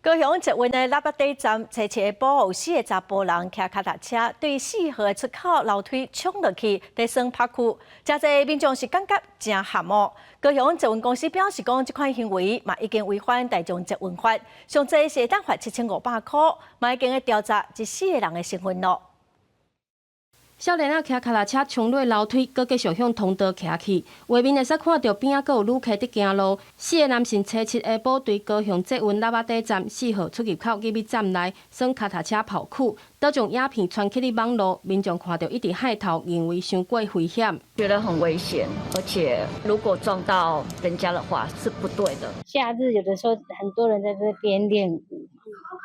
高雄捷運的喇叭底站，初七下晡有四个查埔人騎跤踏車對4號的出口樓梯衝落去，佇耍拍酷，誠濟民眾是感覺誠譀哦。高雄捷運公司表示講，這款行為嘛已經違反大眾捷運法，上濟是會當罰7500箍，嘛已經咧調查這四個人的身份咯。少年仔騎跤踏車衝落樓梯，閣繼續向通道騎去。畫面會使看著邊仔閣有旅客佇行路。四个男性初七下晡對高雄捷運喇叭底站4號出入口入去站內耍跤踏車跑酷，都將影片傳去佇網路，民眾看著一直害頭，認為傷過危險。覺得很危險，而且如果撞到人家的話是不對的。假日有的時候很多人在這邊練舞，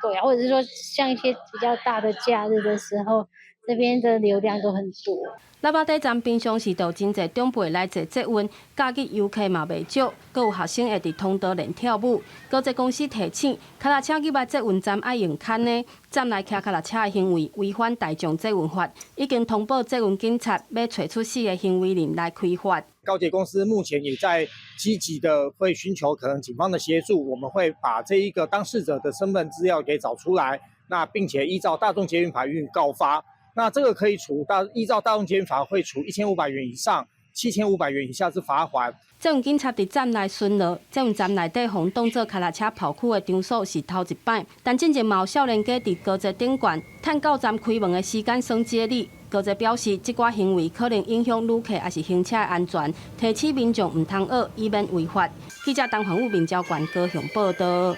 對啊，或者是說像一些比較大的假日的時候，這邊的流量都很多。喇叭底站平常時就真濟長輩來坐捷運，假日遊客嘛袂少，閣有學生會佇通道練跳舞。高捷公司提醒，跤踏車入來捷運站愛用牽的，站內騎跤踏車的行為違反大眾捷運法，已經通報捷運警察，欲揣出四個行為人來開罰。高鐵公司目前也在積極的會尋求可能警方的協助，我們會把這一個當事者的身份資料給找出來，那並且依照大眾捷運法予以告發。那這個可以處大依照大眾捷運法會處1500元以上7500元以下之罰鍰。捷運警察佇站內巡邏，捷運站內底予人當作跤踏車跑酷的場所是頭一擺。但進前嘛有少年家佇高鐵頂懸，趁到站開門的時間耍這禮。高鐵表示，這寡行為可能影響旅客抑是行車的安全，提醒民眾毋通學，以免違法。記者陳環武、民交館高雄報道。